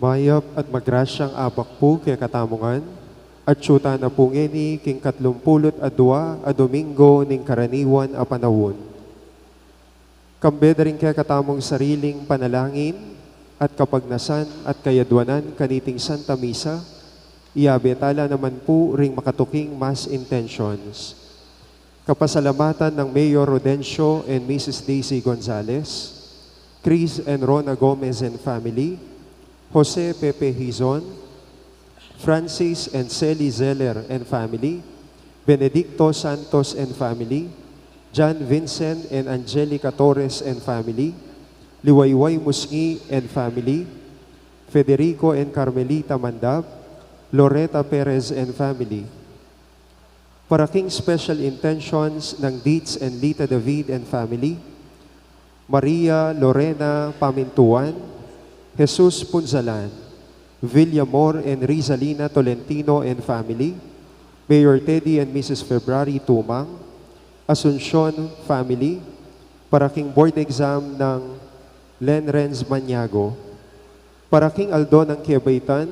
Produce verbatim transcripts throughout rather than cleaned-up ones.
Mayap at magrasyang abak pu kekatamu ngan, at atsu tana pu ngeni king katlumpulu't adua a Domingo ning karaniwan a panaun. Kambe da ring kekatamung sariling panalangin at kapagnasan at kayadwanan kaniting Santa Misa, iyabe tala naman pu ring makatuking mass intentions. Kapasalamatan nang Mayor Rodencio and Missus Daisy Gonzalez, Chris and Rona Gomez and family, Jose Pepe Hizon, Francis and Sally Zeller and family, Benedicto Santos and family, John Vincent and Angelica Torres and family, Liwayway Musngi and family, Federico and Carmelita Mandab, Loreta Perez and family. Para king special intentions nang Dietz and Lita David and family, Maria Lorena Pamintuan, Jesus Punzalan, Villamor and Rizalina Tolentino and family, Mayor Teddy and Missus February Tumang, Asuncion family, para king board exam nang Len Renz Maniago. Para king aldo nang kebaitan,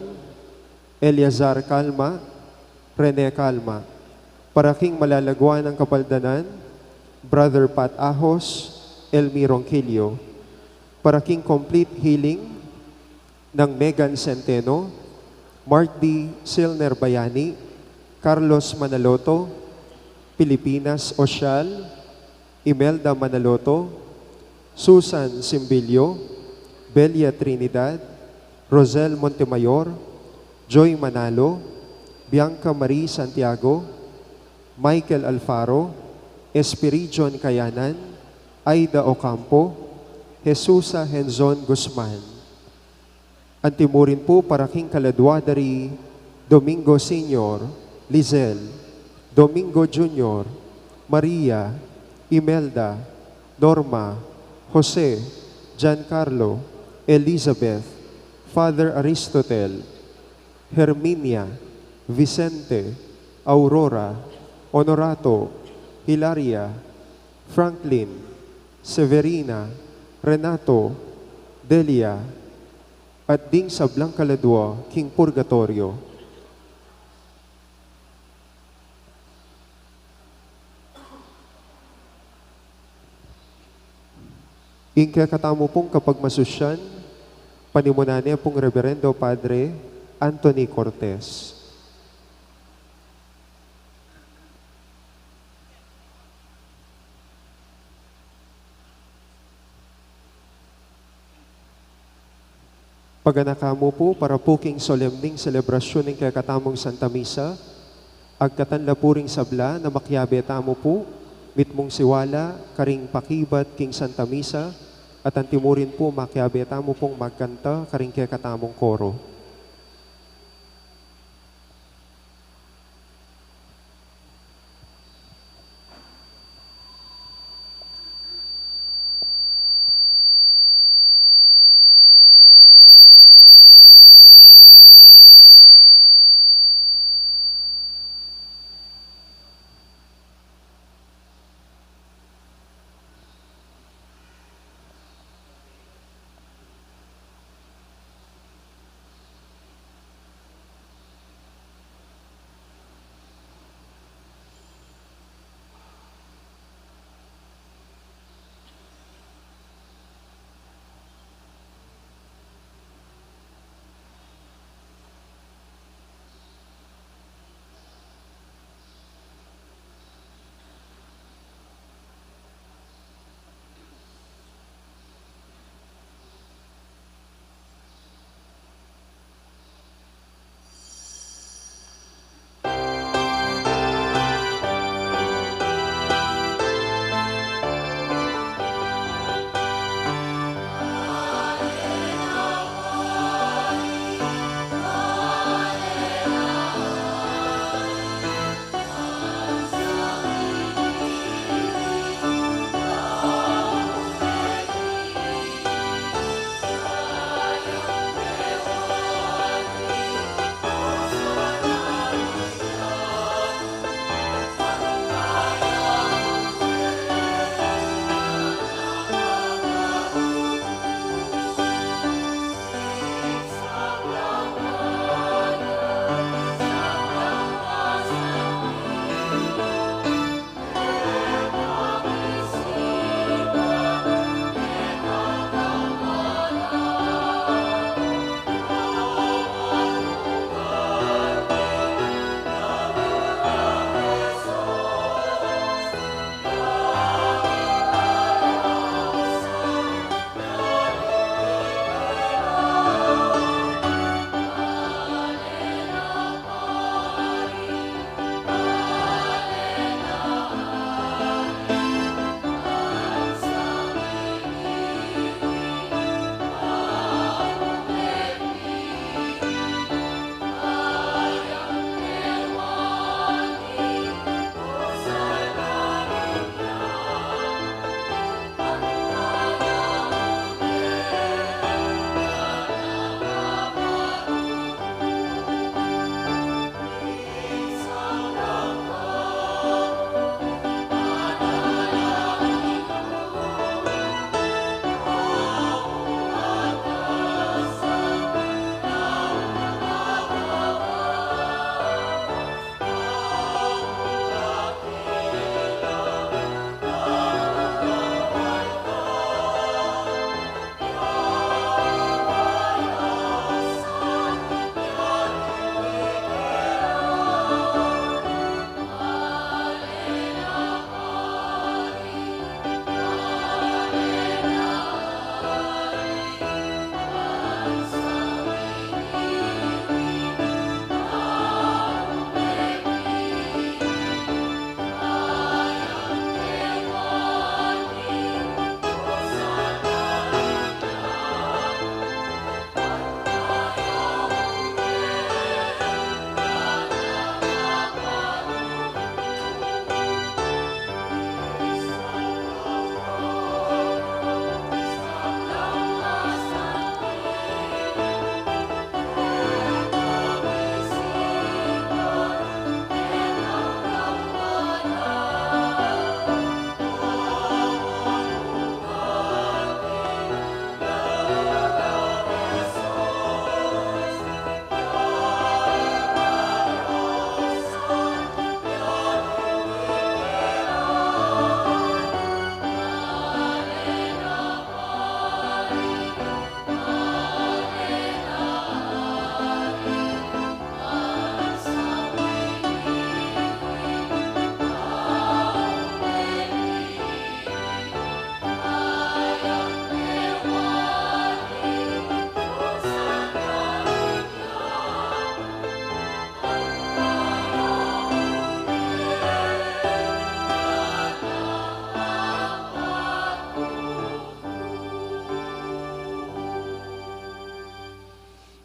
Eleazar Calma, Rene Calma. Para king malalagwa nang kapaldanan, Brother Pat Ahos, Elmi Ronquillo. Para king complete healing nang Megan Centeno, Mark D. Silner Bayani, Carlos Manaloto, Pilipinas Osyal, Imelda Manaloto, Susan Simbilio, Belia Trinidad, Rosel Montemayor, Joy Manalo, Bianca Marie Santiago, Michael Alfaro, Espiridion Kayanan, Aida Ocampo, Jesusa Henzon Guzman. Antimurin pu para king kaladwa da ri Domingo Senior, Lizelle, Domingo Junior, Maria, Imelda, Norma, Jose, Giancarlo, Elizabeth, Father Aristotel, Herminia, Vicente, Aurora, Honorato, Hilaria, Franklin, Severina, Renato, Delia, at ding sablang kaladwa king purgatoryo. Ing kekatamu pung kapagmasusyan, panimunan ne pung Reverendo Padre Anthony Cortez. Paganaka mu pu para pu king solemning selebrasyun ning kekatamung Santa Misa, agkatan la pu ring sabla na makiabe tamu pu mitmung siwala karing pakibat king Santa Misa, at antimurin pu makiabe tamu pung magkanta karing kekatamung koro.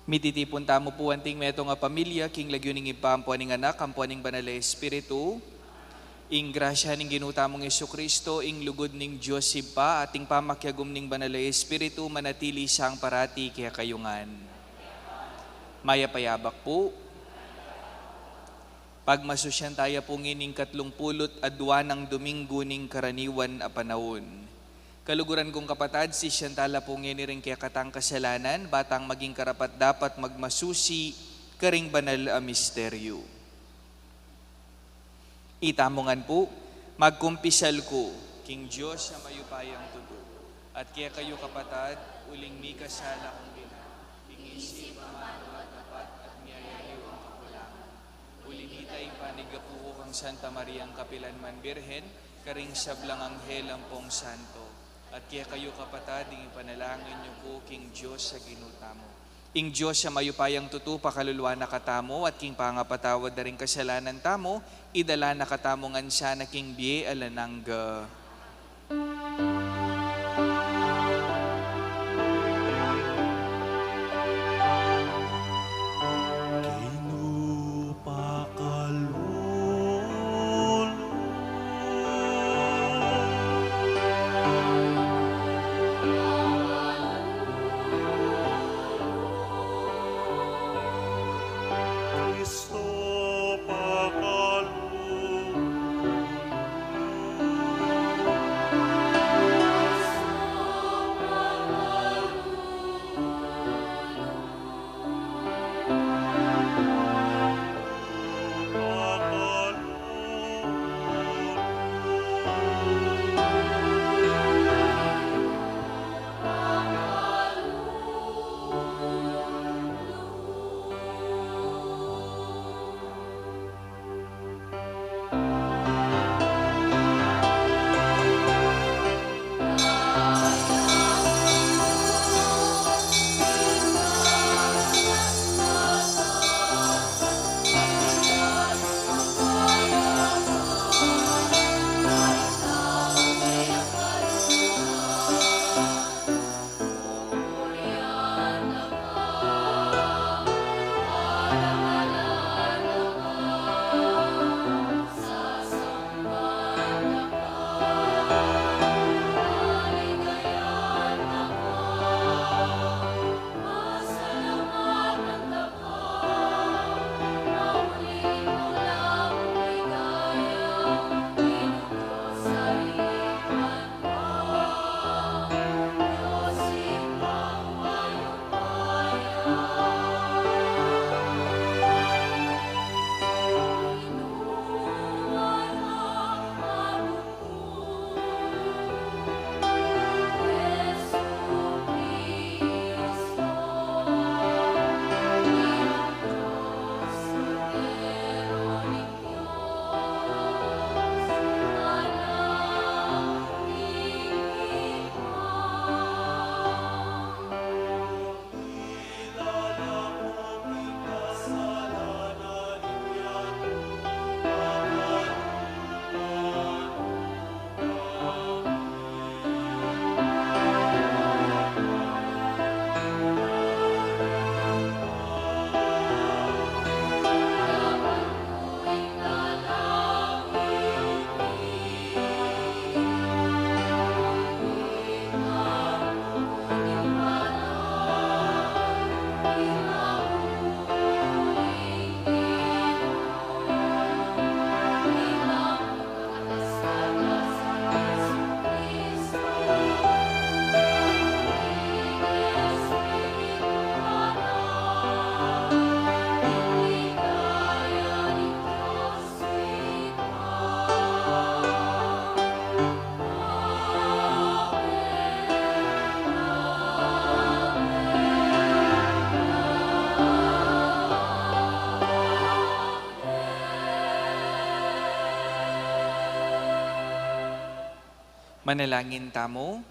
Mititipun tamu pu anting metung a pamilya, king lagyu ning Ibpa, ampo ning Anak, ampo ning Banal a Espiritu. Ing grasya ning Ginu tamung Jesucristo, ing lugud ning Dios Ibpa, at ing pamakiagum ning Banal a Espiritu, manatili sang parati kekayu ngan. Mayap a yabak pu. Pagmasusyan taya pu ngeni ing katlung pulu't adua nang Dominggu ning karaniwan a panaun. Kaluguran kung kapatad, sisyan tala pu ngeni ring kekatang kasalanan, ba tang maging karapat-dapat magmasusi karing banal a misteryo. Itamu ngan pu, magkumpisal ku king Dios a mayupayang tutu, at kekayu kapatad, uling mikasala kung bina, king isip, amanu at dapat, at miyayaliwang kakulangan. Uli na nita, ipanigap ku kang Santa Mariang kapilanman Birhen, karing sablang anghel ampong santo, at kekayu kapatad, ing ipanalangin yu ku king Dios a Ginu tamu. Ing Dios a mayupayang tutu pakaluluan na katamu, at king pangapatawad da ring kasalanan tamu, idala na katamu ngan sana king bie alang angga. Manalangin tamu.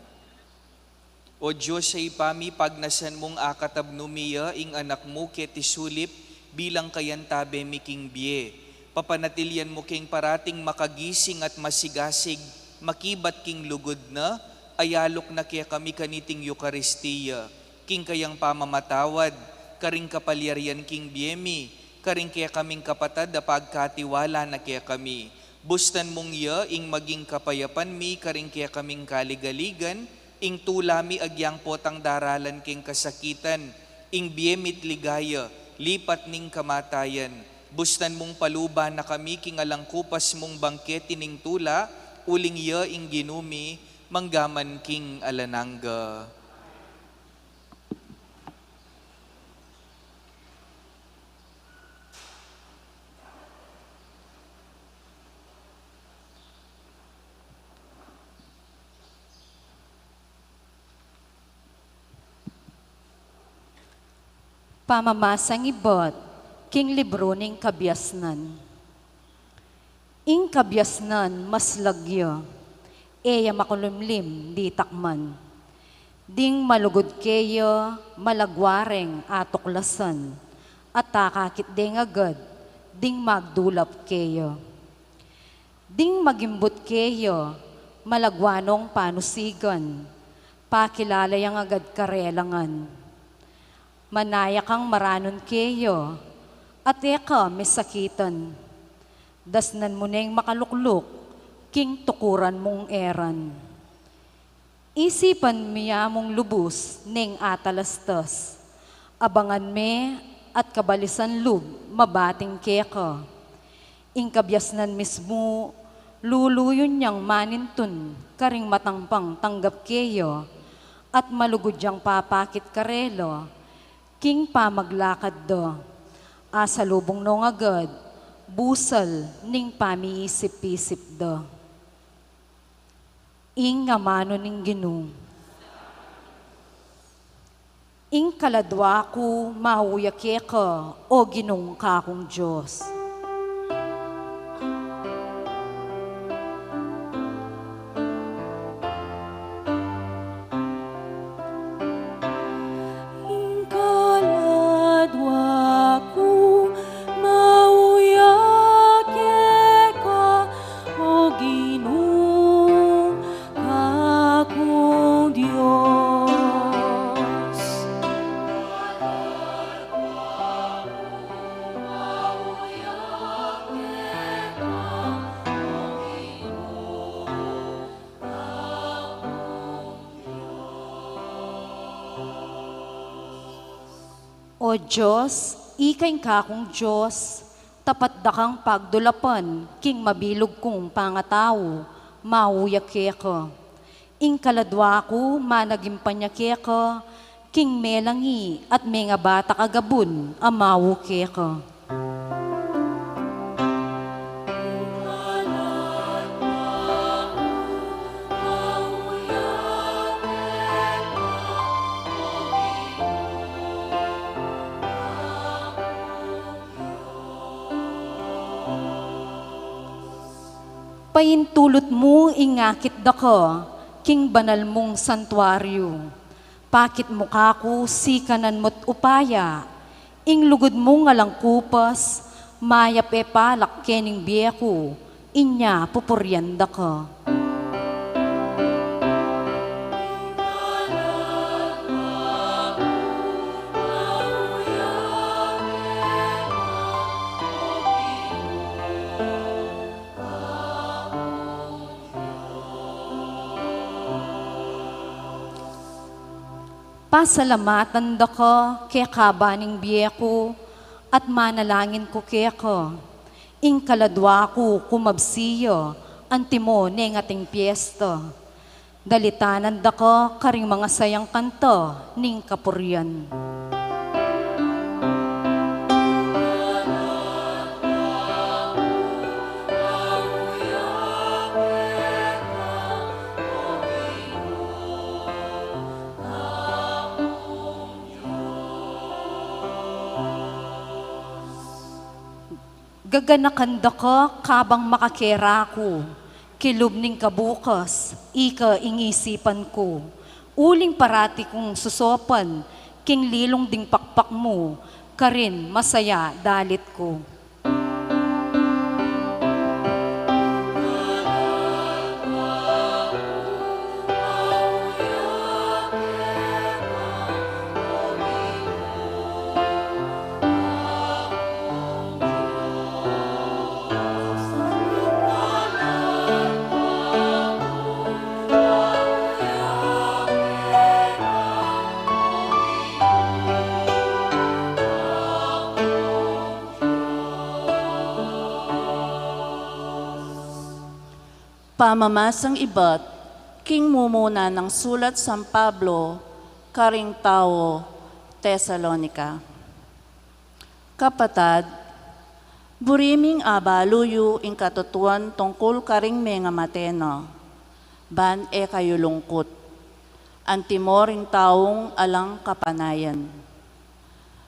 O Dios a Ibpa mi, pagnasan mung akatabnu mi ya ing Anak mu keti sulip bilang kayantabe mi king bie. Papanatilian mu keng parating makagising at masigasig, makibat king lugud na, ayaluk na kekami kaniting Eukaristia, king kayang pamamatawad, karing kapalyarian king bie mi, karing kekaming kapatad a pagkatiwala na kekami. Bustan mung ya ing maging kapayapan mi karing kekaming kaligaligan, ing tula mi agyang potang daralan king kasakitan, ing bie mi't ligaya lipat ning kamatayan. Bustan mung paluban na kami king alang kupas mung bangkete ning tula, uling ya ing Ginu mi, manggaman king alang angga. Pamamasang ibat king libru ning Kabiasnan. Ing kabiasnan maslag ya, e ya makulimlim ditak man. Ding malugud keya, malagwa reng atuklasan, at akakit deng agad ding magdulap keya. Ding magimbut keya, malagwa nong panusigan, pakilala yang agad karela ngan. Manaya kang maranun keya, at e ka mesakitan. Dasnan mu neng makalukluk king tukuran mung eran. Isipan mu ya mung lubus neng atalastas. Abangan me at kabalisan lub mabating keka. Ing kabiasnan mismu, luluyun yang manintun karing matangpang tanggap keya, at malugud yang papakit karela king pamaglakad da. Asalubung nong agad busal ning pamiisip-isip da. Ing amanu ning Ginu. Ing kaladwa ku, mau ya keka, O Ginung kakung Dios. Ing kaladwa ku, mau ya keka, O Ginu kakung Dios. O Dios, ika ing kakung Dios, tapat da kang pagdulapan king mabilug kung pangatau, mau ya keka. Ing kaladwa ku, managimpan ya keka king melangi at mengabatak a gabun a mau keka. Paintulut mu ing akit da ka king banal mung santuaryu. Pakit mu kaku sikanan mu't upaya, ing lugud mung alang kupas, mayap e palak kening bie ku, inya pupurian da ka. Pasalamatan da ka kekaba ning bie ku, at manalangin ku keka. Ing kaladwa ku, kumabsi ya antimo neng ating piesta. Dalitanan da ka karing mangasayang kanta ning kapurian. Gaganakan da ka kabang makakera ku, kilub ning kabukas, ika ing isipan ku. Uling parati kung susopan king lilung ding pakpak mu, karin masaya dalit ku. Pamamasang ibat king mumuna nang sulat San Pablo karing tau Tesalonica. Kapatad, buri ming abalu yu ing katutuan tungkul karing mengamate na, ban e kayu lungkut, antimo ring taung alang kapanayan.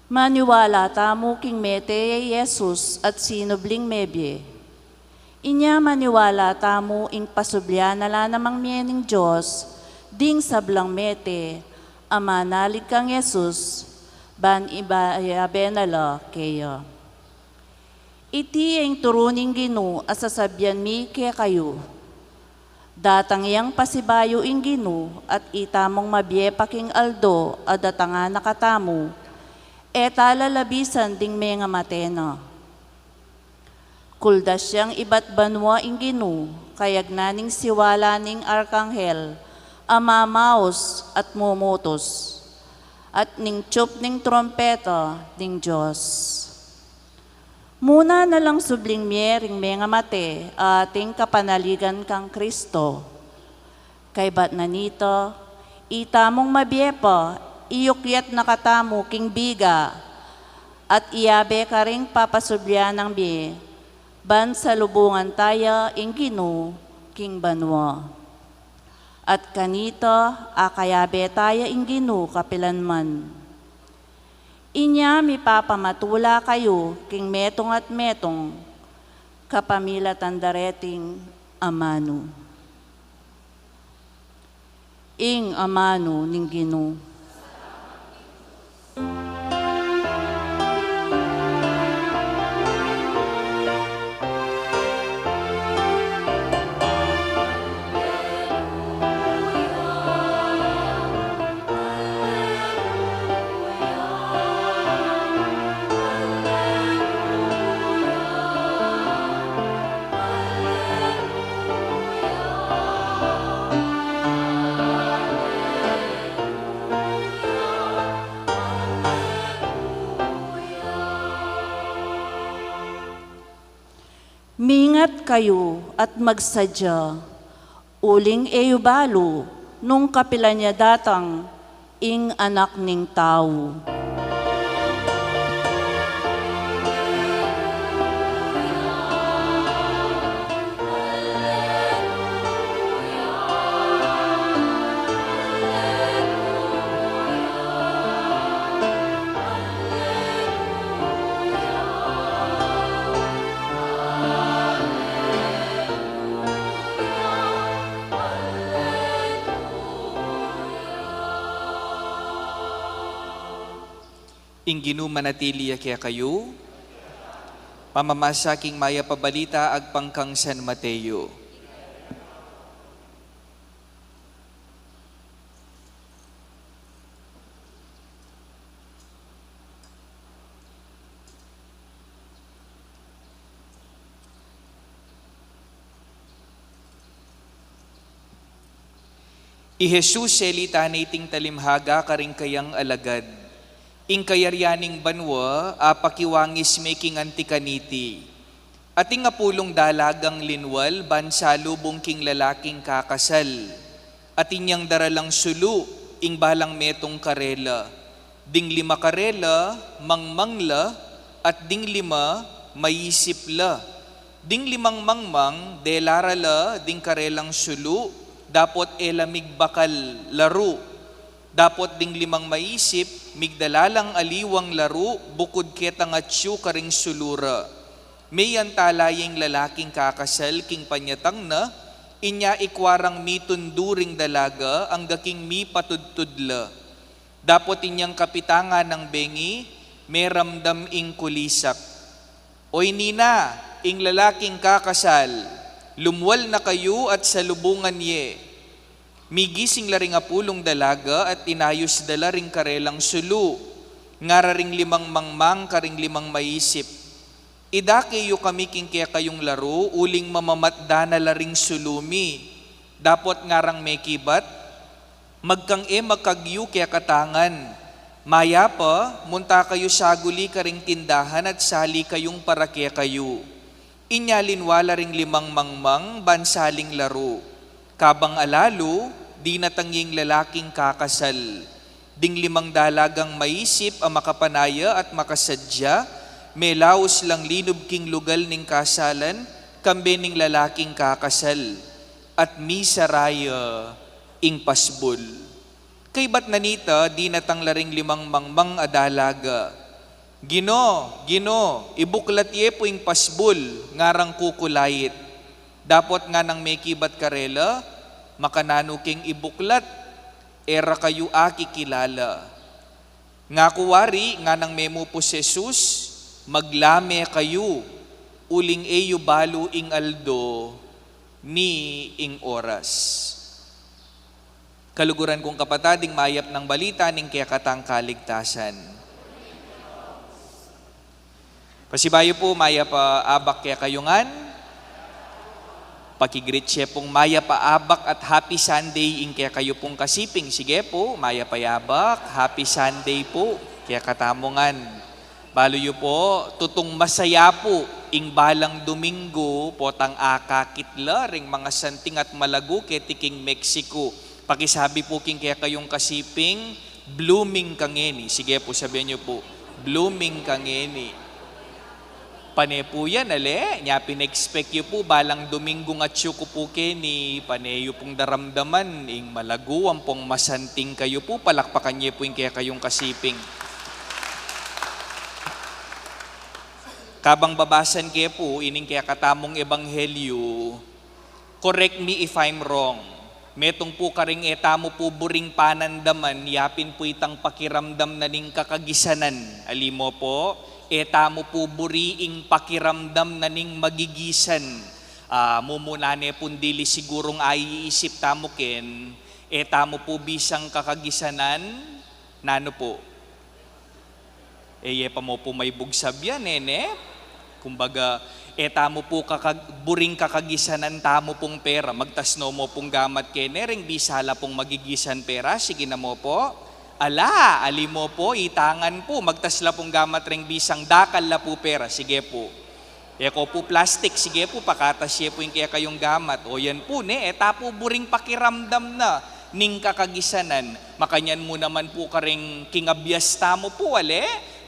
Maniwala tamu king mete ya i Jesus at sinubling mebie. Inya maniwala tamu ing pasublian na la namang mie ning Dios, ding sablang mete a manalig kang Jesus, ban ibayabe na la keya. Iti ya ing turu ning Ginu a sasabian mi kekayu. Datang yang pasibayu ing Ginu at itamung mabie pa king aldo a datangan na katamu, e ta lalabisan ding mengamate na. Kuldas yang ibat banua ing Ginu, kayagnan ning siwala ning arkanghel a mamaus at mumutus, at ning tiup ning trumpeta ning Dios. Muna na lang subling mie ring mengamate a ating kapanaligan kang Kristo. Kaybat na nita, itamung mabie pa, iyukyat na katamu king biga, at iyabe karing papasublian nang mie, ban salubungan ta ya ing Ginu king banua. At kanita, akayabe ta ya ing Ginu kapilan man. Inya mipapamatula kayu king metung at metung, kapamilatan da reting amanu. Ing amanu ning Ginu. Mingat kayu at magsadya, uling e yu balu nung kapilan ya datang ing Anak ning Tau. Ing Ginu manatili ya kekayu. Pamamasa king Mayap a Balita agpang kang San Mateo. I Jesus, selita na iting talimhaga karing kayang alagad. Ing kayarian ning banua apakiwangis me king anti kaniti. Ating apulung dalagang linwal ban salubung king lalaking kakasal. Atin yang daralang sulu ing balang metung karela. Ding lima karela, mangmang la, at ding lima, maisip la. Ding limang mangmang, delara la ding karelang sulu, dapot e la migbakal laru. Dapot ding limang maisip, migdala lang aliwang laru bukud ketang atyu karing sulu ra. Meyantala ya ing lalaking kakasal king panyatang na, inya ikwa rang mitundu ring dalaga angga king mipatudtud la. Dapot inyang kapitangan nang bengi, meramdam ing kulisak. Oy nina, ing lalaking kakasal, lumwal na kayu at salubungan ye. Migising la ring apulung dalaga at inayus da la ring karelang sulu, ngara ring limang mangmang karing limang maisip. Idake yu kami king kekayung laru, uling mamamatda na la ring sulu mi. Dapot ngarang mekibat, magkang e makagyu kekatangan. Mayap a, munta kayu saguli karing tindahan at sali kayung para kekayu. Inya linwa la ring limang mangmang ban saling laru. Kabang alalu, dinatang ya ing lalaking kakasal. Ding limang dalagang maisip a makapanaya at makasadya, melaus lang linub king lugal ning kasalan, kambe ning lalaking kakasal, at misara ya ing pasbul. Kaybat na nita, dinatang la ring limang mangmang a dalaga. "Ginu, Ginu, ibuklat ye pu ing pasbul, ngarang kukulait." Dapot nganang mekibat karela, "Makananu keng ibuklat? E ra kayu akikilala." "Ngaku wari," nganang memupus Jesus, "maglame kayu, uling e yu balu ing aldo ni ing oras." Kaluguran kung kapatad, ing mayap nang balita ning kekatang kaligtasan. Pasibayu pu, mayap a abak kekayu ngan. Paki-greet ye pung mayap a abak at happy Sunday ing kekayu pung kasiping. Sige pu, mayap a abak, happy Sunday pu kekatamu ngan. Balu yu pu, tutung masaya pu ing balang Domingo, potang akakit la ring mangasanting at malagu keti king Mexico. Pakisabi pu king kekayung kasiping, "Blooming ka ngeni." Sige pu, sabian yu pu, "Blooming ka ngeni." Pane pu yan, ale, nya pin-expect yu pu, balang Domingo ngatsu ku pu keni, pane yu pung daramdaman ing malagu ampong masanting kayu pu. Palakpakan ye pu ing kekayung kasiping. Kabang babasan ke pu ining kekatamung ebanghelyu, correct me if I'm wrong, metung pu karing e tamu pu buring panandaman, yapin pu itang pakiramdam na ning kakagisanan. Ali mo pu, e tamu pu buri ing pakiramdam na ning magigisan. Ah, mumuna ne pung dili sigurung aiisip tamu ken, e tamu pu bisang kakagisanan, nanu pu? E ye pa mo pu maibug sabian, e ne? Kumbaga, e tamu pu kakag-, buring kakagisanan tamu pung pera, magtas no mo pung gamat kene, reng bisa la pung magigisan pera, sige na mo pu. Ala, ali mo pu, itangan pu, magtas la pung gamat reng bisang dakal la pu pera, sige pu. E ko pu plastik, sige pu, pakatas ye pu ing kekayung gamat. O yan pu, ne, e ta pu buring pakiramdam na ning kakagisanan. Makanyan mu naman pu karing king abyas tamu pu, ale,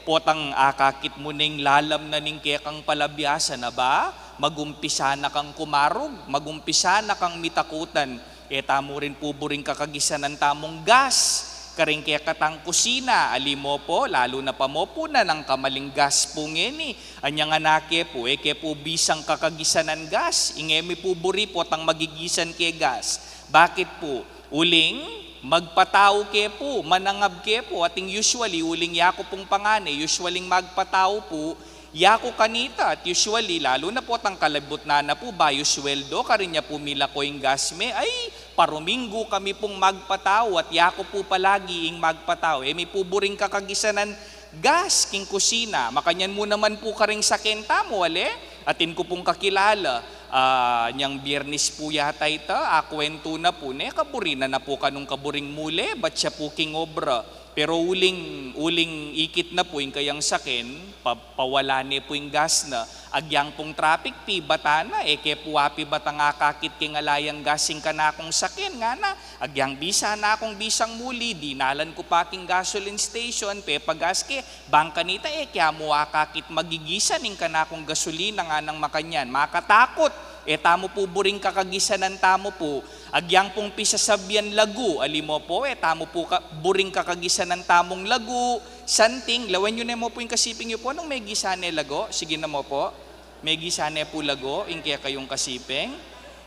potang akakit mu ning lalam na ning kekang palabiasan, aba, magumpisa na kang kumarug, magumpisa na kang mitakutan. E tamu rin pu buring kakagisanan tamung gas karing kekatang kusina, ali mo pu, lalu na pa mo pu nanang kamaling gas pu ngeni. Anyang anake pu, e ke pu bisang kakagisanan gas, ing e mi pu buri potang magigisan ke gas. Bakit pu? Uling magpatau ke pu, manangab ke pu, ating usually, uling yaku pung pangane, usually magpatau pu, yaku kanita, at usually, lalu na potang kalibut na na pu, bayu sueldo, karin ya pu milako ing gas me, ay, paruminggu kami pung magpatau, at yaku pu palagi ing magpatau. E mi pu buring kakagisanan gas king kusina. Makanyan mu naman pu karing saken tamu, ale? Atin ku pung kakilala, ah, nyang Biyernes pu yata ita, akuwentu na pu, ne, kaburi na na pu kanung kaburing mule, bat siya pu king obra. Pero uling, uling ikit na pu ing kayang saken, pa-, pawala ne pu ing gas na. Agyang pung traffic, pibatan na, e ke pu apibat a akakit king ala yang gas ing kanakung saken, ngana. Agyang bisa na kung bisang muli, dinalan ku pa king gasoline station, pepagas ke, bang kanita e ke mu akakit magigisan ing kanakung gasolina, nganang makanyan. Makatakut, e tamu pu buring kakagisanan tamu pu. Agyang pung pisasabian lagu, ali mo pu, e tamu pu ka-, buring kakagisanan tamung lagu, santing, lawen yu ne mo pu ing kasiping yu pu, nung megisan ne lagu, sige na mo pu. Megisan ne pu lagu ing kekayung kasiping.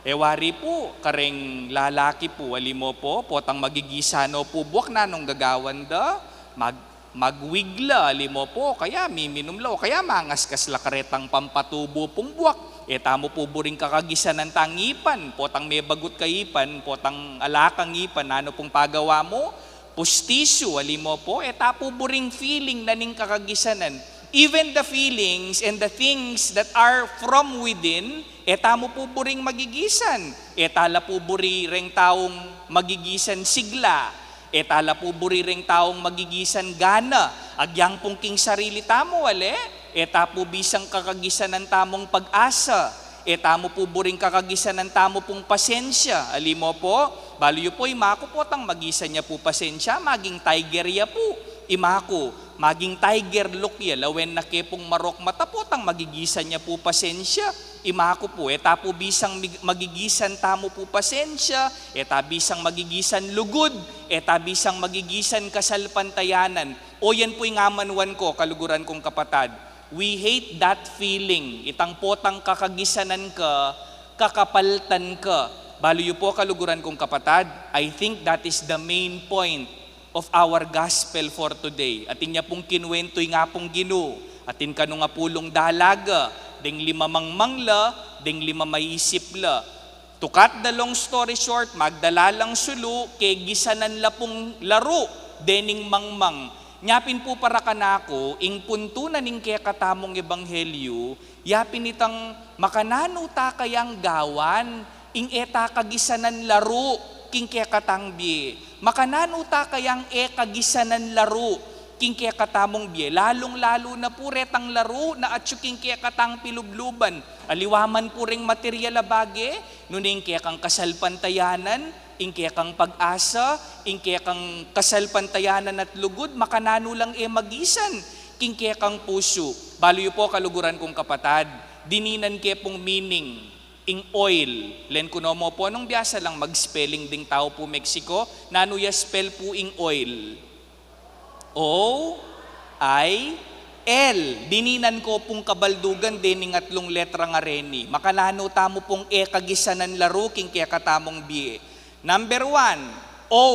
E wari pu, kareng lalaki pu, ali mo pu, potang magigisan no pu buak, nanung gagawan da, mag-, magwig la, ali mo pu, kaya miminum la, o kaya mangaskas la karetang pampatubu pung buak. E tamu pu buring kakagisanan tang ipan, potang mebagut ka ipan, potang ala kang ipan, nanu pung pagawa mu? Pustisu, ali mo pu, e ta pu buring feeling na ning kakagisanan. Even the feelings and the things that are from within, e tamu pu buring magigisan. E ta la pu buri reng taung magigisan sigla. E ta la pu buri reng taung magigisan gana. Agyang pung king sarili tamu, ale? E ta pu bisang kakagisanan tamung pag-asa. E ta mu pu buring kakagisanan tamu pung pasensya. Ali mo po, balu yu po, imaku potang magisan ya pu pasensya, maging tiger ya pu. Imaku, maging tiger look ya, lawen na ke pung marok mata, potang magigisan ya pu pasensya. Imaku pu, e ta pu bisang mig-, magigisan tamu pu pasensya, e ta bisang magigisan lugud, e ta bisang magigisan kasalpantayanan. O yan pu ing amanuan ko, kaluguran kung kapatad. We hate that feeling. Itang potang kakagisanan ka, kakapaltan ka. Balu yu po, kaluguran kung kapatad, I think that is the main point of our gospel for today. Atin ya pung kinuwentu ing Apung Ginu, atin kanu nga pulung dalaga, deng lima mangmang la, deng lima maisip la. To cut the long story short, magdala lang sulu, kegisanan la pung laru dening mangmang. Nya pin pu para kanaku, ing puntu na ning kekatamung ebanghelyu, ya pin itang makananu ta kayang gawan, ing e ta kagisanan laru king kekatang bie. Makananu ta kayang e kagisanan laru king kekatamung bie, lalung-lalu na pu retang laru na atyu king kekatang pilubluban. Aliwa man pu reng material a bage, nune ing kekang kasalpantayanan, ing kekang pag-asa, ing kekang kasalpantayanan at lugud, makananu lang e magisan king kekang pusu. Balu yu po, kaluguran kung kapatad, dininan ke pung meaning ing oil. Len ku no mo po, nung biasa lang mag-spelling ding tau pu Mexico, nanu ya spell pu ing oil? O I L. Dininan ko pung kabaldugan dening atlung letra nga reni. Makananu tamu pung e kagisanan laru king kekatamung bie. Number one, O,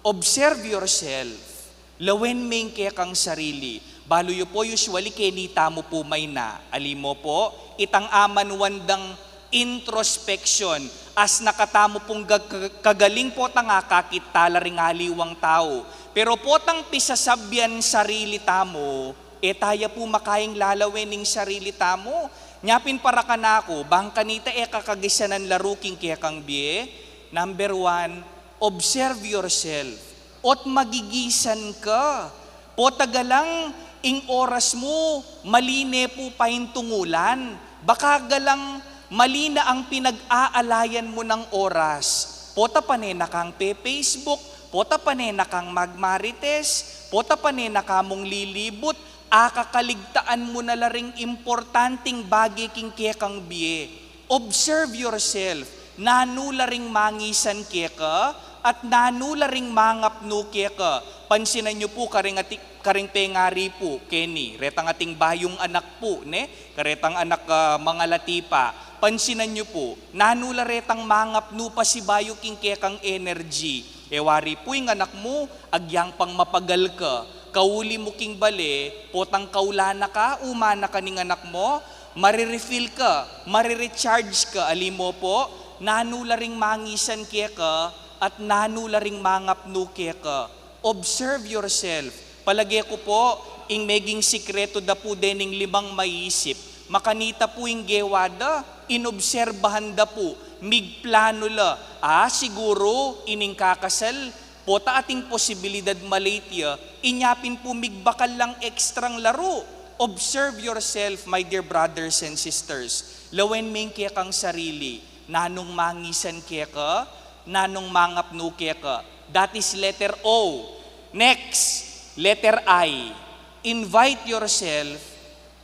observe yourself. Lawen me ing kekang sarili. Balu yu po, usually keni tamu pu mayna. Ali mo po, itang amanuan dang introspection, asna katamu pung gag-, kagaling potang akakit tala ring aliwang tau. Pero potang pisasabyan sarili tamu, e ta ya pu makaing lalawen ing sarili tamu. Nya pin para kanaku, bang kanita e kakagisanan laru king kekang bie. Number one, observe yourself. Ot magigisan ka. Pota galang ing oras mu, mali ne pu paintungulan. Baka galang mali na ang pinag-aalayan mu nang oras. Pota pane na kang pe-Facebook, pota pane na kang magmarites, pota pane na kamung lilibut, akakaligtaan mu na la ring importanting bage king kekang bie. Observe yourself. Nanu la ring mangisan keka, at nanu la ring mangapnu keka. Pansinan yu pu karing ati-, karing pengari pu, keni, retang ating bayung anak pu, ne? Karetang anak, ah, mangalati pa. Pansinan yu pu, nanu la retang mangapnu pasibayu king kekang energy. E wari pu ing anak mu, agyang pang mapagal ka. Kauli mu king bale, potang kaula na ka, uma na ka ning anak mu, marirefill ka, marirecharge ka, ali mo po, nanu la ring mangisan keka, at nanu la ring mangapnu keka. Observe yourself. Palage ku po, ing meging sikretu da pu dening limang maisip. Makanita pu ing gewa da, inobserbahan da pu, migplanu la. Ah, siguru, ining kakasal, pota ating posibilidad malate ya, inya pin pu migbakal lang extrang laru. Observe yourself, my dear brothers and sisters. Lawen me ing kekang sarili, nanung mangisan keka, nanung mangapnu keka. That is letter O. Next, letter I. Invite yourself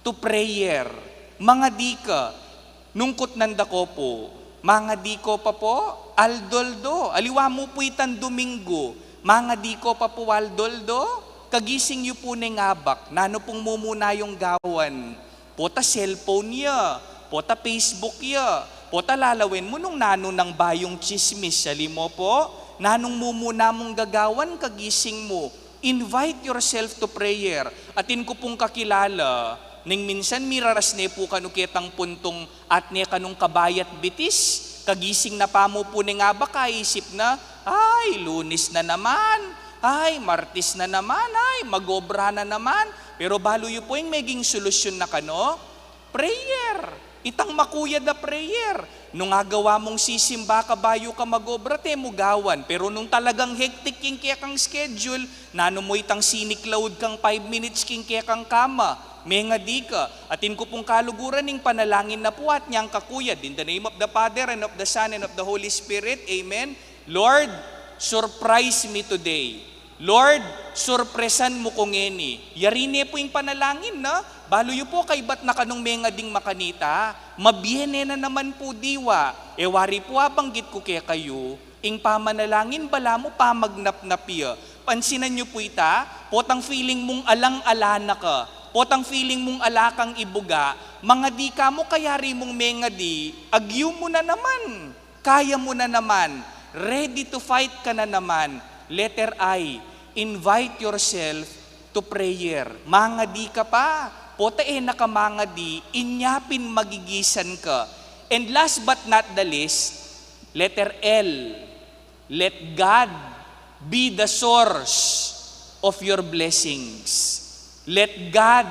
to prayer. Mangadi ka, nung kutnan da ko pu, mangadi ko pa po, aldo-aldo, aliwa mu pu itang Domingo, mangadi ko pa po aldo-aldo, kagising yu pu neng abak, nanu pung mumuna yung gawan? Pota cellphone ya, pota Facebook ya, pota lalawen mu nung nanu nang bayung tsismis, ali mo po, nanung mumuna mung gagawan kagising mu? Invite yourself to prayer. Atin ku pung kakilala, ning minsan miraras ne pu kanu ketang puntung at ne kanung kabayat bitis, kagising na pamu pu neng abak, aisip na, "Ay, Lunes na naman, ay, Martes na naman, ay, mag-obra na naman." Pero balu yu pu ing meging solusyon na kanu? Prayer. Itang makuyad a prayer. Nung agawa mung sisimba ka bayu ka mag-obra, te mu gawan. Pero nung talagang hectic king kekang schedule, nanu mu itang siniklaud kang five minutes king kekang kama? Mengadi ka, atin ku pung kaluguran ing panalangin na pu at nyang kakuyad. In the name of the Father, and of the Son, and of the Holy Spirit. Amen. Lord, surprise me today. Lord, surpresan mu ku ngeni. Yari ne pu ing panalangin na. Balu yu pu, kaybat na kanung mengading makanita, mabie ne na naman pu diwa. E wari pu, abanggit ku kekayu, ing pamanalangin balamu pamagnapnap ya. Pansinan yu pu ita, potang feeling mung alang-ala na ka, potang feeling mung ala kang ibuga, mangadi ka mu, kayari mung mengadi, agyu mu na naman, kaya mu na naman, ready to fight ka na naman. Letter I, invite yourself to prayer. Mangadi ka pa, pota e na ka mangadi, inya pin magigisan ka. And last but not the least, letter L, let God be the source of your blessings. Let God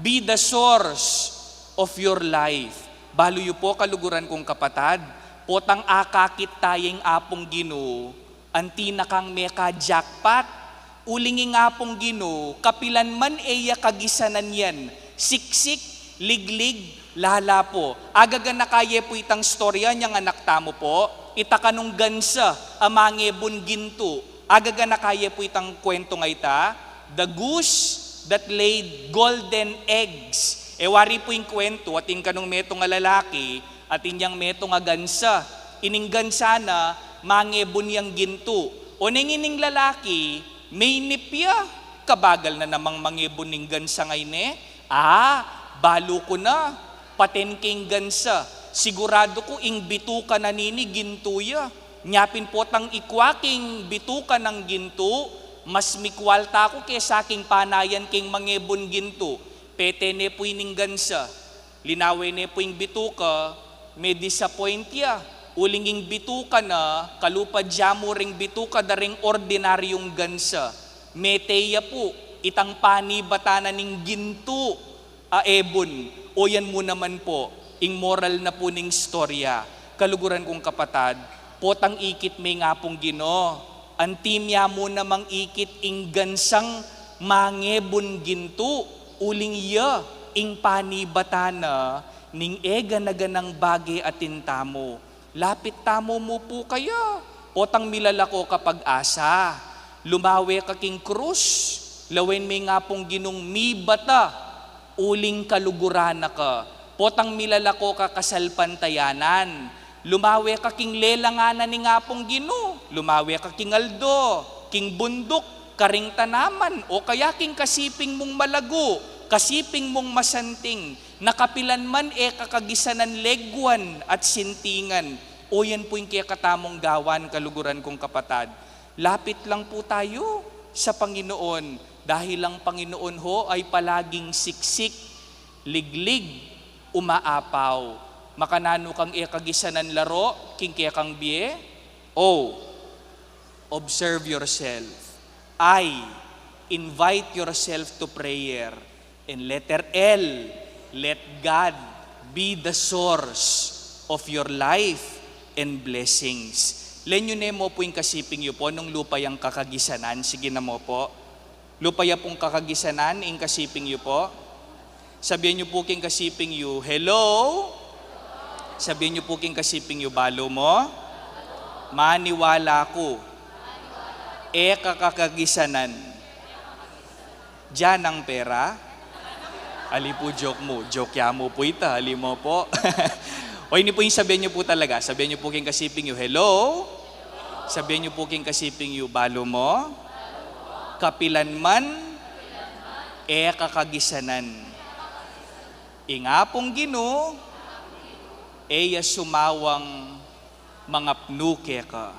be the source of your life. Balu yu pu, kaluguran kung kapatad, potang akakit taya ing Apung Ginu, anti na kang meka-jackpot. Uling ing Apung Ginu, kapilan man e ya kagisanan yan, siksik, liglig, lala pu. Agaganaka ye pu itang istorya nyang anak tamu pu, ita kanung gansa a mangebun gintu. Agaganaka ye pu itang kwentu nga ita, The Goose That Laid Golden Eggs. E wari pu ing kwentu, atin kanung metung a lalaki, atin yang metung a gansa. Ining gansa na, mangebun yang gintu. Oneng ining lalaki, meinip ya, kabagal na namang mangebun ning gansa ngeni. A, balu ku na, paten ke ing gansa. Siguradu ku ing bituka na nini gintu ya. Nya pin potang ikwa ke ing bituka nang gintu, mas mikwalta ku kesa king panayan keng mangebun gintu. Pete ne pu ining gansa. Linawe ne pu ing bituka, me-disappoint ya. Uling ing bituka na, kalupa dya mu ring bituka da ring ordinaryung gansa. Mete ya pu itang panibatan na ning gintu a ebun. O yan mu naman pu ing moral na pu ning istorya, kaluguran kung kapatad, potang ikit me ing Apung Ginu, anti mya mu namang ikit ing gansang mangebun gintu, uling ya ing panibatan na ning e gana-ganang bage atin tamu. Lapit tamu mu pu kaya, potang milalako ka pag-asa. Lumawe ka king krus, lawen me ing Apung Ginung mibata, uling kaluguran na ka. Potang milalako ka kasalpantayanan, lumawe ka king lelangan na ning Apung Ginu, lumawe ka king aldo, king bunduk, karing tanaman, o kaya king kasiping mung malagu, kasiping mung masanting, na kapilan man e ka kagisanan leguan at sintingan. O yan pu ing kekatamung gawan, kaluguran kung kapatad. Lapit lang pu tayu sa Panginoon, dahil ang Panginoon ho ay palaging siksik, liglig, umaapaw. Makananu kang e kagisanan laro king kekang bie? O, observe yourself. I, invite yourself to prayer. And letter L, let God be the source of your life and blessings. Lenyu ne mu pu ing kasiping yu pu nung lupa yang kakagisanan. Sige na mu pu. Lupa ya pung kakagisanan, ing kasiping yu pu. Sabian yu pu king kasiping yu, "Hello?" Sabian yu pu king kasiping yu, "Balu mu? Maniwala ku. E ka kakagisanan." Diyan ang pera. Ali pu, joke mu. Joke ya mu pu ita. Ali mu pu. O, ini pu ing sabian yu pu talaga. Sabian yu pu king kasiping yu, "Hello?" Sabian yu pu king kasiping yu, "Balu mu? Kapilan man e ka kagisanan. Ing Apung Ginu e ya sumawang mangapnu keka."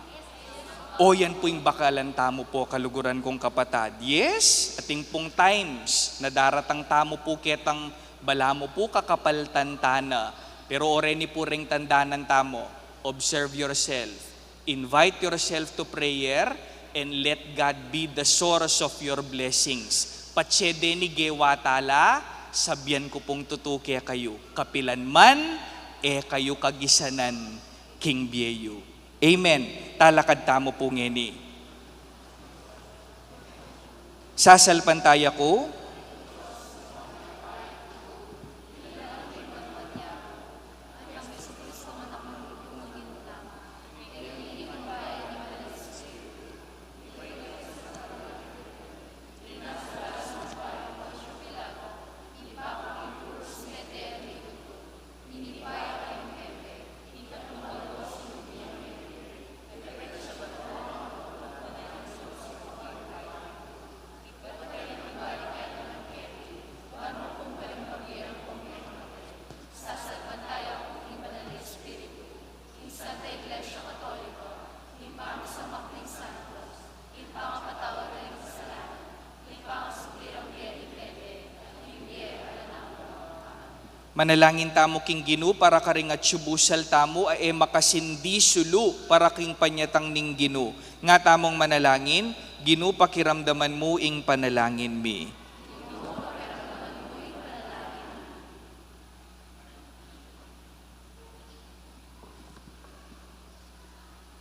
O, yan pu ing bakalan tamu pu, kaluguran kung kapatad. Yes, atin pung times na daratang tamu pu ketang balamu pu kakapaltan tana. Pero o reni pu ring tandanan tamu, observe yourself. Invite yourself to prayer and let God be the source of your blessings. Patse deni gewa tala, sabian ku pung tutu kekayu, kapilan man e kayu kagisanan king bie yu. Amen. Talakad tamu pu ngeni. Sasalpantaya ku Manalangin tamu king Ginu para karing atsu busal tamu a e makasindi sulu para king panyatang ning Ginu. Nga tamung manalangin, Ginu, pakiramdaman mu ing panalangin mi.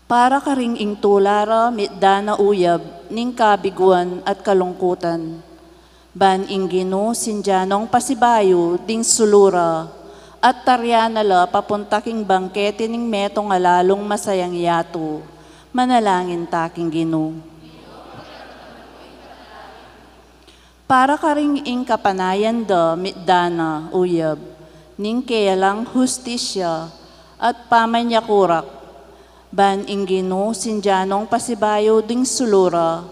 Para karing ing tula ra mitdan a uyab ning kabiguan at kalungkutan. Ban ing Ginu sindia nong pasibayu ding sulu ra, at tarian na la papunta king bangkete ning metung a lalung masayang yatu. Manalangin ta king Ginu. Para karing ing kapanayan da mitdan a uyab ning keya lang hustisya at pamanyakurak. Ban ing Ginu sindia nong pasibayu ding sulu ra,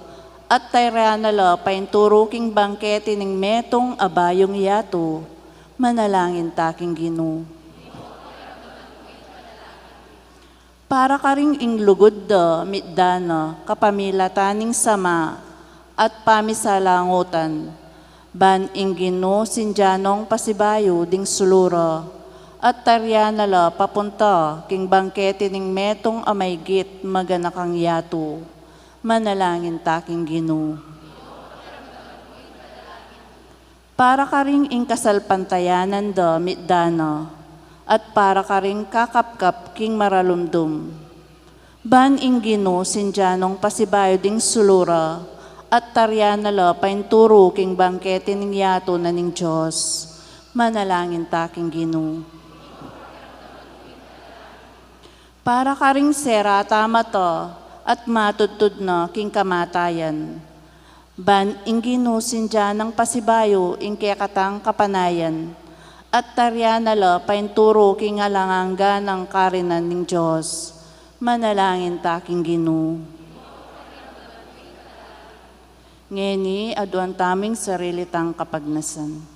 at tarian na la painturu king bangkete ning metung a bayung yatu. Manalangin ta king Ginu. Para karing ing lugud da mitdan a kapamilatan ning sama at pamisalangutan. Ban ing Ginu sindia nong pasibayu ding sulu ra, at tarian na la papunta king bangkete ning metung a maygit maganakang yatu. Manalangin ta king Ginu. Para karing ing kasalpantayanan da mitdan a, at para karing kakapkap king maralumdum. Ban ing Ginu sindia nong pasibayu ding sulu ra, at tarian na la painturu king bangkete ning yatu na ning Dios. Manalangin ta king Ginu. Para karing sera ta mata at matudtud na king kamatayan. Ban ing Ginu sindia nang pasibayu ing kekatang kapanayan, at tarian na la painturu king alang angga nang karinan ning Dios. Manalangin ta king Ginu. Ngeni, aduan tamu ing sarili tang kapagnasan.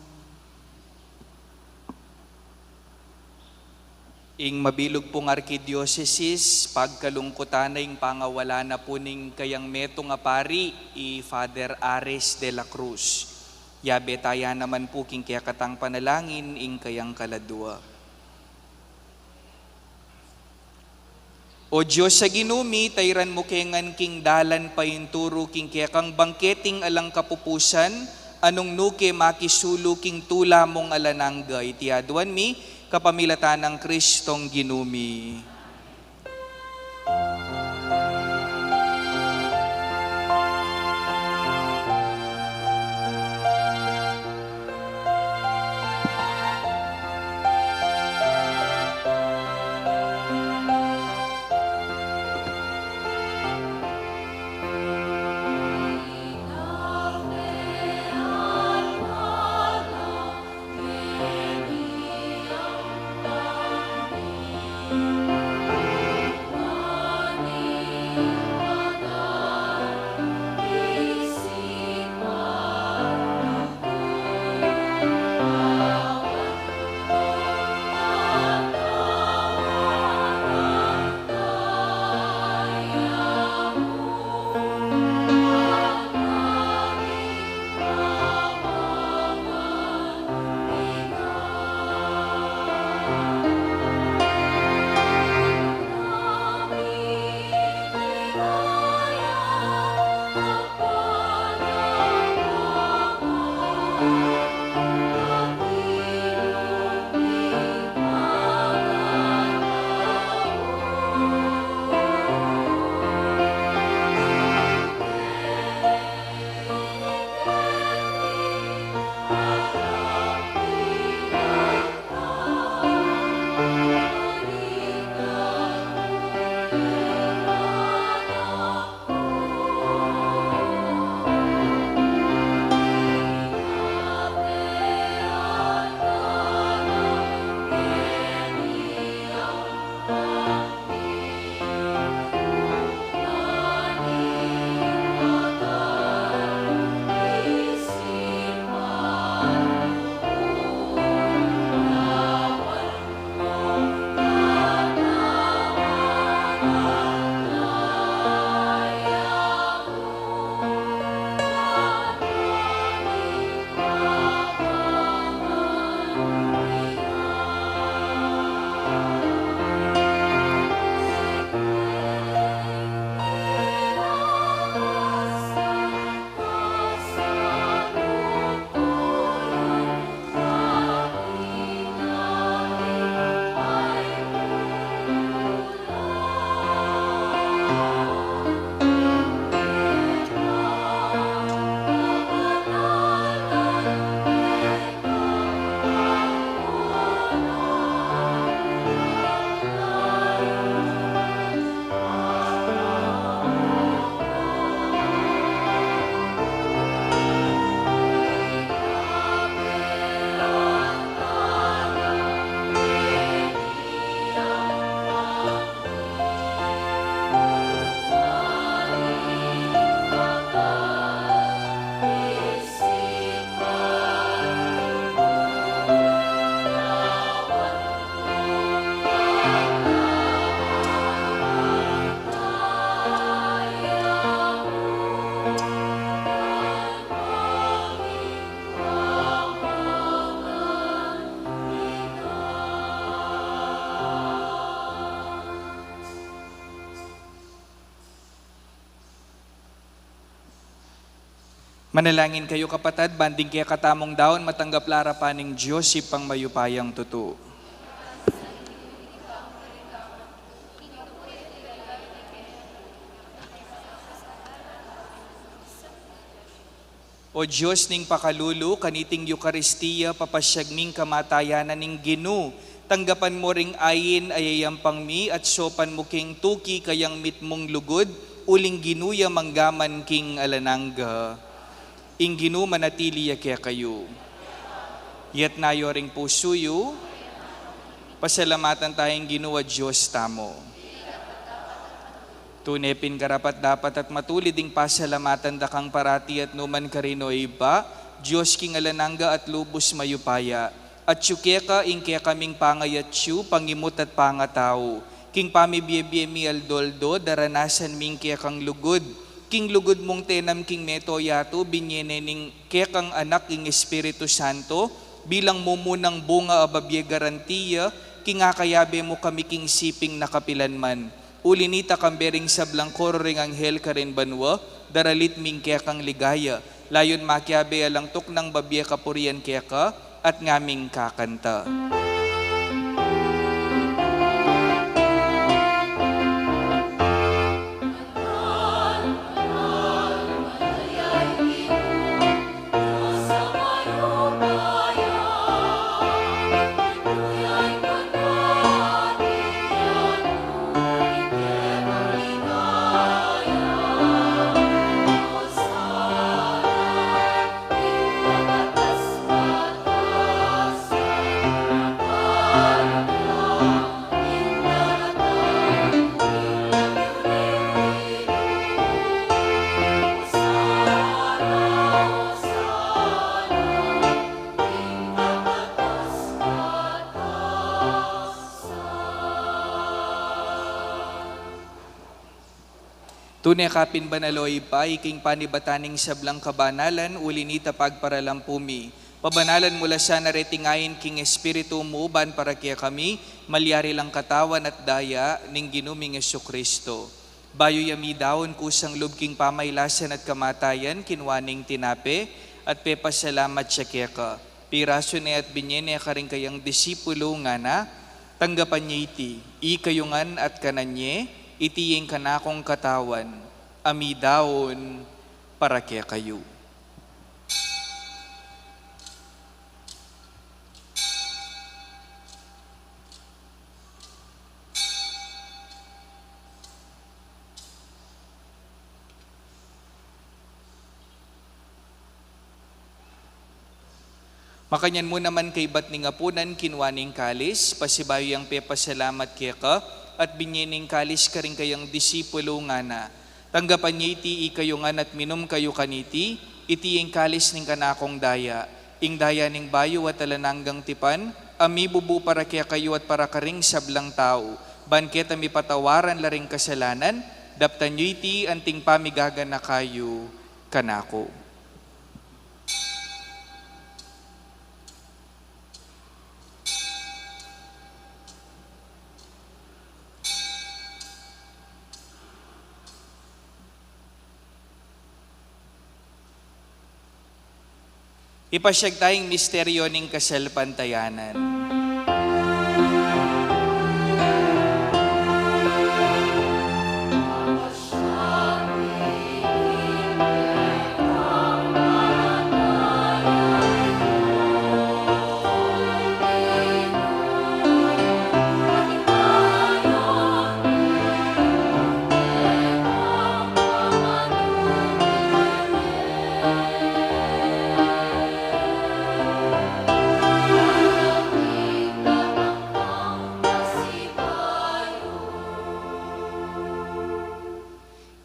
Ing mabilug pung arkidiosesis, pagkalungkutan na ing pangawala na pu ning kayang metung a pari, i Father Ares de la Cruz. Yabe taya naman pu king kekatang panalangin ing kayang kaladua. O Dios a Ginu mi, tairan mu ke ngan king dalan painturu king kekang bangketing alang kapupusan, a nung nu ke makisulu king tula mung alang angga. Iti aduan mi, kapamilatan nang Kristong Ginu mi. Manalangin kayu, kapatad, ban ding kekatamung daun matanggap la arapan ning Dios Ibpang mayupayang tutu. O Dios ning pakalulu, kaniting Eukaristia, papasiag ming kamatayanan ning Ginu. Tanggapan mu ring ain a yayampang mi at saupan mu king tuki kayang mitmung lugud, uling Ginu ya mangga man king alang angga. Ing Ginu manatili ya kekayu. Itas yu ring pusu yu. Pasalamatan taya ing Ginu a Dios tamu. Tune pin karapat-dapat at matulid ing pasalamatan da kang parati at nukarin man, o Ibpa, Dios king alang angga at lubus mayupaya. At atyu keka ing kekaming pangayatyu, pangimut at pangatau. King pamibie-bie mi aldo-aldo, daranasan mi ing kekang lugud. King lugud mung tenam king mabilug a yatu, binie ne ning kekang Anak ing Espiritu Santo, bilang mumunang bunga a babie garantia, king akayabe mu kami king siping nakapilan man. Uli nita, kambe ring sablang koro ring anghel karin banua, daralit mi ing kekang ligaya, layun makiabe alang tuknang babie kapurian keka, at ngaming kakanta. Tune ka pin banal, o Ibpa, ika ing panibatan ning sablang kabanalan, uli nita pagparalampu mi. Pabanalan mu la sana reting ain king Espiritu mu, ban para kekami, malyari lang katawan at daya ning Ginu ming Jesucristo. Bayu ya midaun kusang lub king pamailasan at kamatayan, kinua ne ing tinape, at pepasalamat ya keka. Pirasu ne at binie ne karing kayang disipulu, ngana, tanggapan ye iti, ikayu ngan at kanan ye, iti ing kanakung katawan, a midaun para kekayu. Makanyan mu naman kaybat ning apunan, kinua ne ing kalis, pasibayu yang pepasalamat keka, at binie ne ing kalis karing kayang disipulu, ngana, tanggapan ye iti, ikayu ngan at minum kayu kaniti, iti ing kalis ning kanakung daya, ing daya ning bayu at alang anggang tipan, a mibubu para kekayu at para karing sablang tau, ban keta mipatawaran la ring kasalanan. Daptan yu iti anting pamigaganaka yu kanaku. Ipasiag taya ing misteryu ning kasalpantayanan.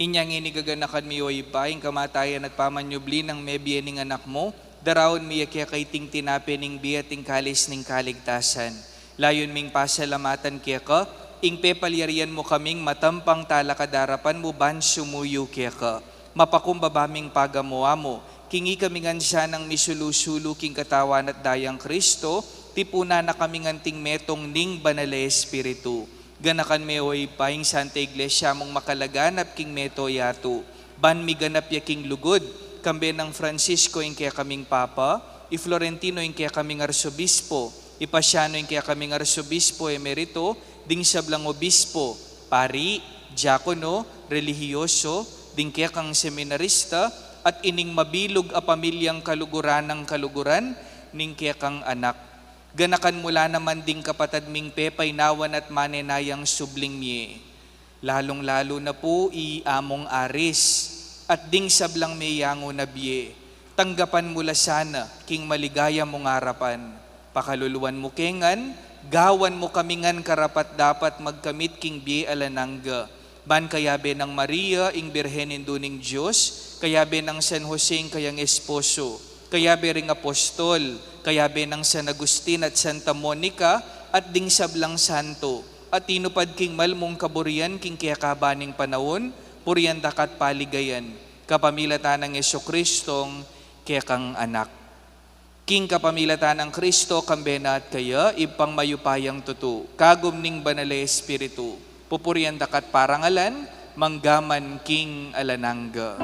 Inya ngeni gaganakan mi, o Ibpa, ing kamatayan at pamanyubli nang mebie ning Anak mu, daraun mi ya keka iting tinape ning bie at ing kalis ning kaligtasan. Layun ming pasalamatan keka ing pepalyarian mu kaming matampang talakad king arapan mu ban sumuyu keka. Mapakumbaba ming pagamu-amu, king ikami ngan sanang misulu-sulu king katawan at dayang Kristo, tipunan na kami ngan anting metung ning Banal a Espiritu. Ganakan me, o Ibpa, ing Santa Iglesia mung makalaganap king mabilug a yatu, ban miganap ya king lugud Kambe nang Francisco ing kekaming Papa, i Florentino ing kekaming Arsobispo, i Pasiano ing kekaming Arsobispo Emerito, ding sablang obispo, pari, diakono, relihiyoso, ding kekang seminarista, at ining mabilug a pamilyang kaluguran nang kaluguran ning kekang anak. Ganakan mu la naman ding kapatad ming pepainawan at manenayang subling mie. Lalung-lalu na pu i Among Aris, at ding sablang meyangu na bie, tanggapan mu la sana king maligaya mung arapan. Pakaluluan mu ke ngan, gawan mu kami ngan karapat-dapat magkamit king bie alang angga. Ban kayabe nang Maria, ing Birhen Indu ning Dios, kayabe nang San Jose, ing kayang esposo, kayabe ring apostol, kayabe nang San Agustin at Santa Monica, at ding sablang santo, a tinupad king mal mung kaburian king kekaban ning panaun, purian da ka at paligayan, kapamilatan nang Jesucristong kekang Anak. King kapamilatan nang Kristo, kambe na at kaya, Ibpang mayupayang tutu, kagum ning Banal a Espiritu, pupurian da ka at parangalan, mangga man king alang angga.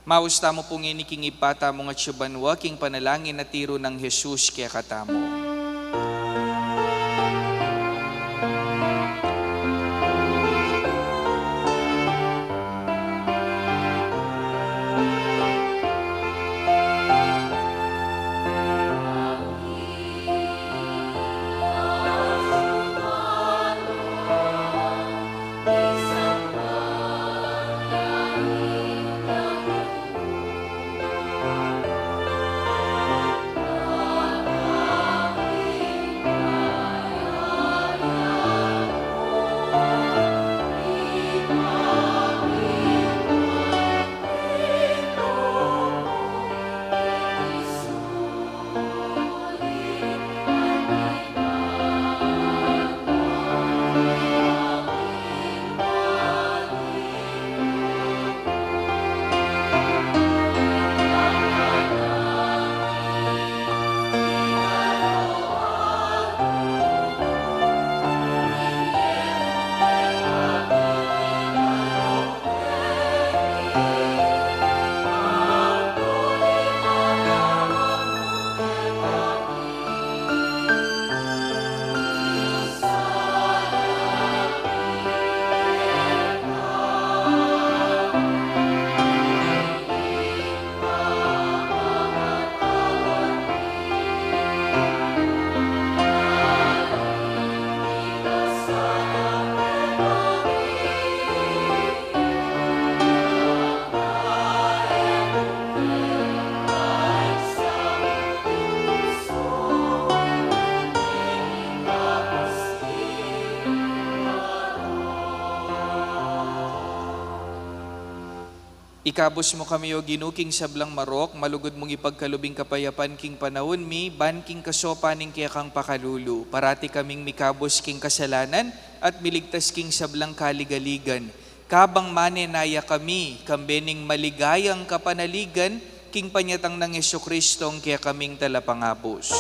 Maus tamu pu ngeni king Ibpa tamung atsu banua, king panalangin a tiru nang Jesus kekatamu. Ikabus mu kami, O Ginu, king sablang marok, malugud mung ipagkalub ing kapayapan king panaun mi, ban king kasopan ning kekang pakalulu, parati kaming mikabus king kasalanan, at miligtas king sablang kaligaligan. Kabang manenaya kami, kambe ning maligayang kapanaligan, king panyatang nang Jesucristong kekaming Talapangabus.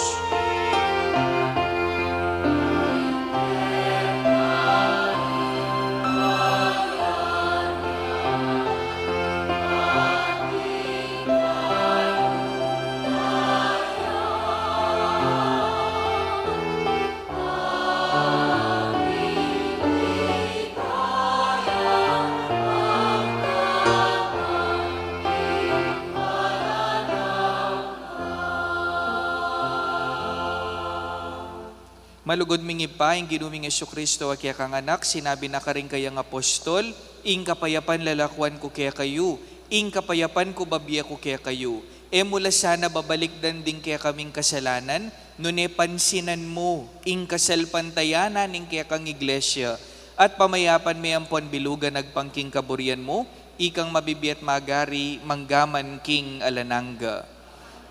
Malugud ming Ibpa, ing Ginu ming Jesucristo a kekang Anak, sinabi na karing kayang apostol, ing kapayapan lalakuan ku kekayu, ing kapayapan ku babie ku kekayu. E mu la sana babalikdan ding kekaming kasalanan, nune pansinan mu ing kasalpantayanan ning kekang Iglesia, at pamayapan me ampon bilugan agpang king kaburian mu, ikang mabibie at magari mangga man king alang angga.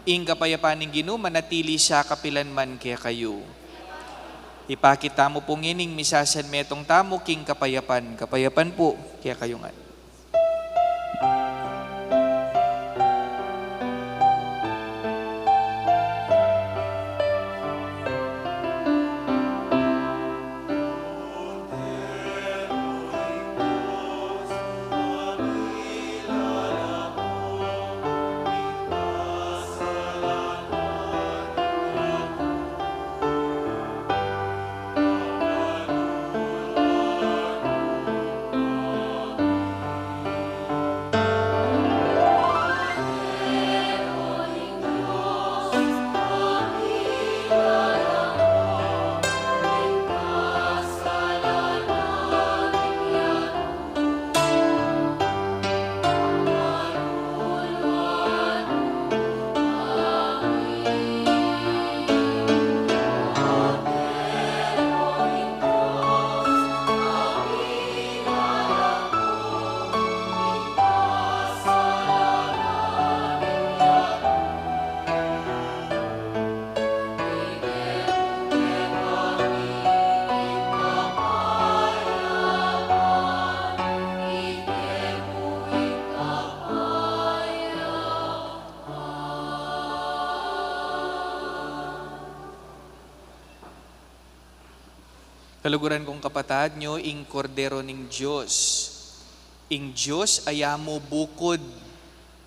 Ing kapayapan ning Ginu manatili sa kapilan man kekayu. Ipakit tamu pu ngening misasanmetung tamu king kapayapan. Kapayapan pu kekayu ngan. Kaluguran kung kapatad, nyo ing Kordero ning Dios. Ing Dios a ya mu bukud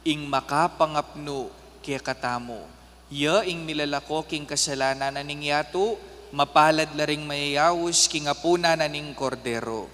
ing makapangapnu kekatamu. Ya ing milalako king kasalanan na ning yatu, mapalad la ring mayayaus king apunan na ning Kordero.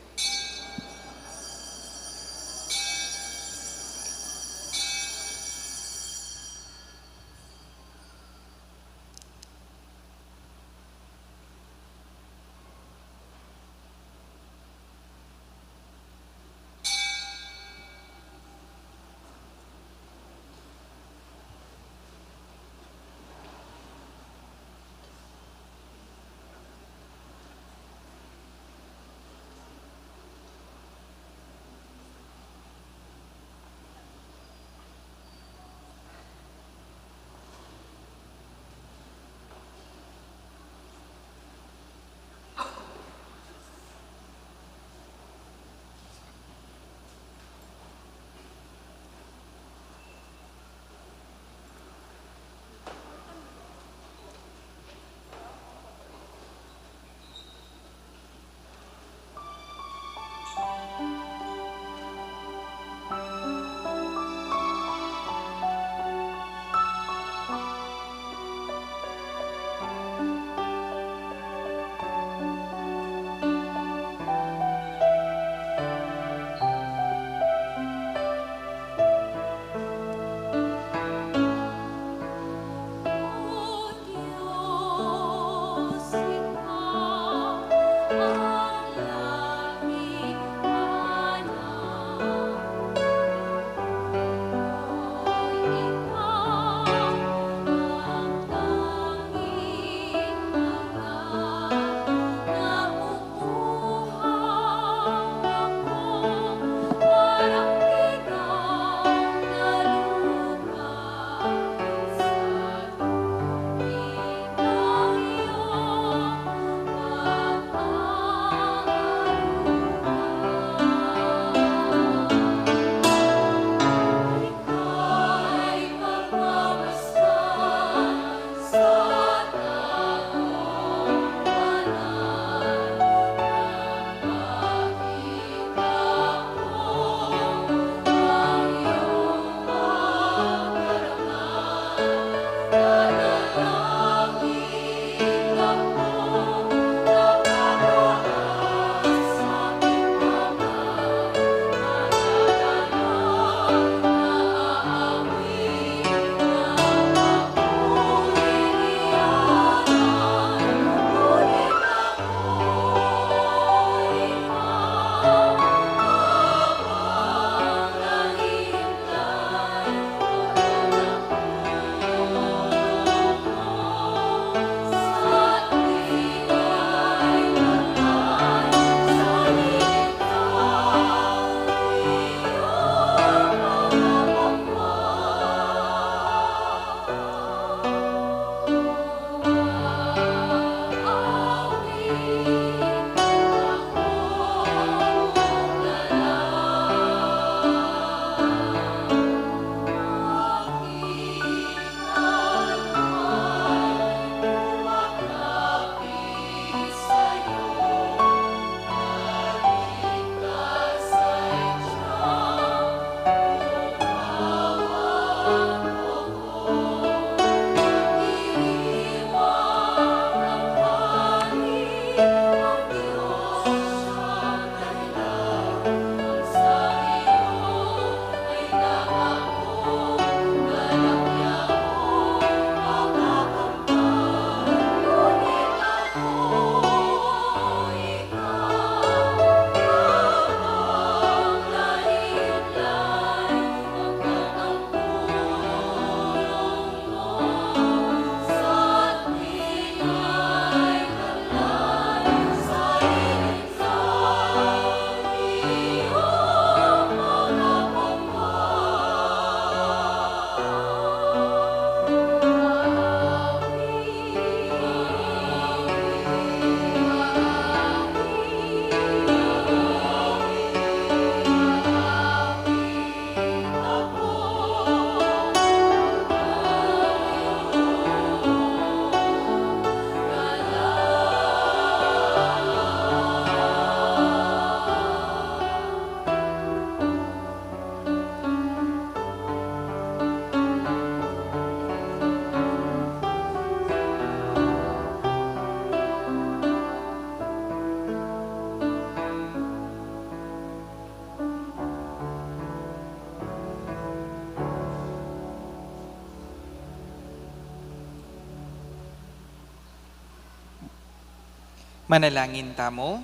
Manalangin tamu.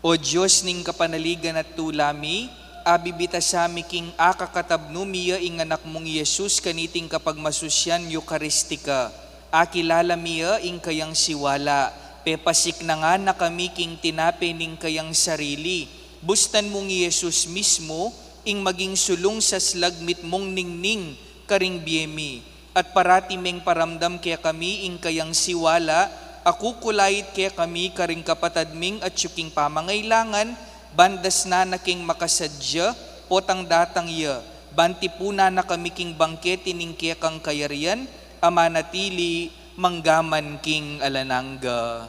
O Dios ning kapanaligan at tula mi, abibitasa mi king akakatabnu mi ya ing Anak mung Jesus kaniting kapagmasusyan Eukaristika. Akilala mi ya ing kayang siwala, pepasiknangan na kami king tinape ning kayang sarili. Bustan mung Jesus mismu ing maging sulung saslag mitmung ningning karing bie mi. At parati meng paramdam kekami ing kayang siwala, a kukulait kekami karing kapatad ming atyu king pamangailangan, ban dasnan na king makasadya, potang datang ya, ban tipunan na kami king bangkete ning kekang kayarian, a manatili manggaman king alang angga.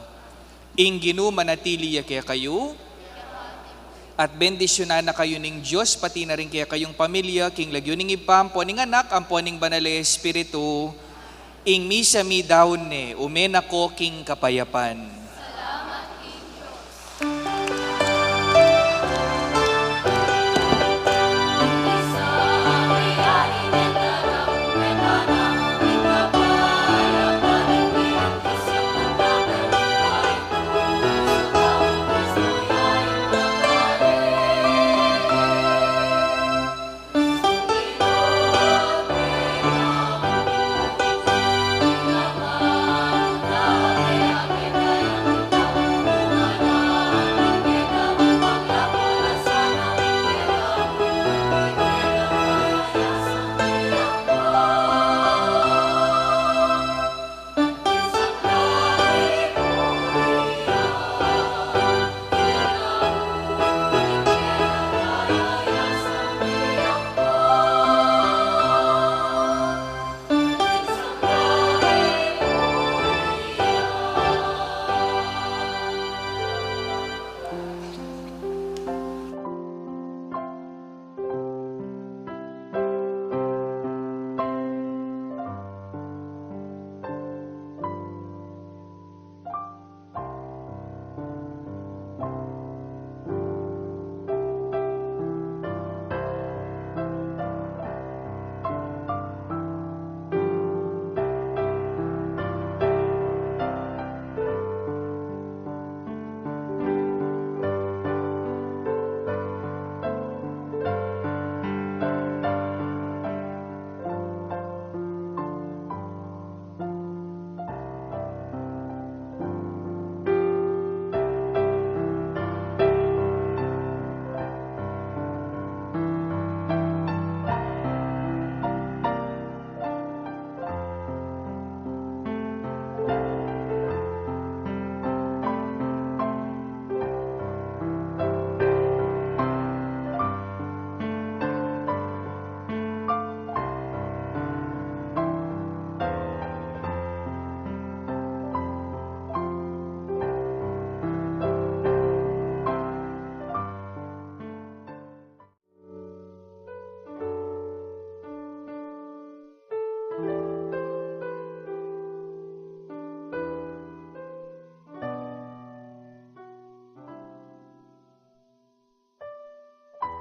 Ing Ginu manatili ya kekayu. At bendisyunan na kayu ning Dios, pati na rin kekayung pamilya, king lagyu ning Ibpa, ampo ning Anak, ampo ning Banal a Espiritu. Ing misa mi daun ne, ume na ko king kapayapan.